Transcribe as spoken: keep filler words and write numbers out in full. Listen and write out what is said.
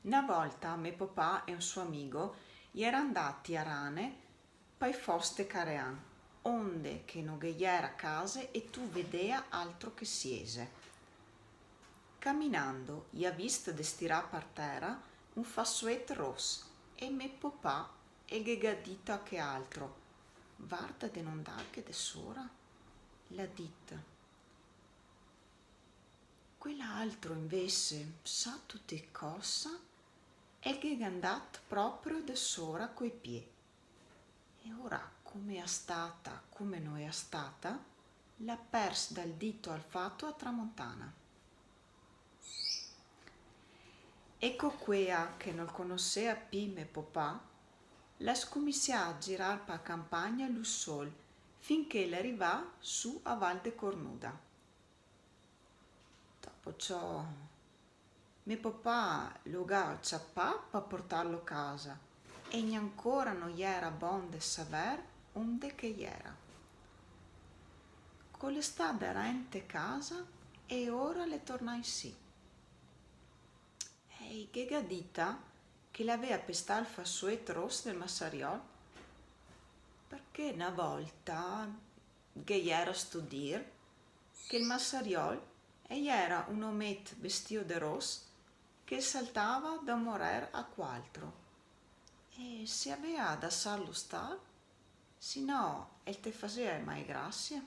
Na volta me popà e un so amigo i era ndati a rane pai fos de Carean, onde che no ghe iera case e tu vedea altro che siese. Caminando, i à visto destirà par tera un fasoet ros e me popà el ghe ga dito a che altro: "Varda de no ndarghe de sora", l'à dito. Quel altro invese, satu te cosa, el ghe ga ndat proprio de sora coi pie. E ora, come a stata, come no a stata, l'à pers dal dito al fato a tramontana. Eco quea che no conosea pi me popà, l'à scominsià a girar pa campagna lu sol, finché l'è rivà su a Val de Cornuda. Dopo ciò, me popà lo ga ciapà pa portarlo casa e gnancora no iera bon de saver onde che iera. Co l'è stà darente casa e ora l'è tornà in si. E i ghe ga dita che l'avea pestà el fasoet ros del masariol, parché na volta ghe iera sto dir che el masariol el iera un omet vestio de ros che saltava da un morer a qualtro, e se avea da sarlo star, se no el te fasea mai grasie.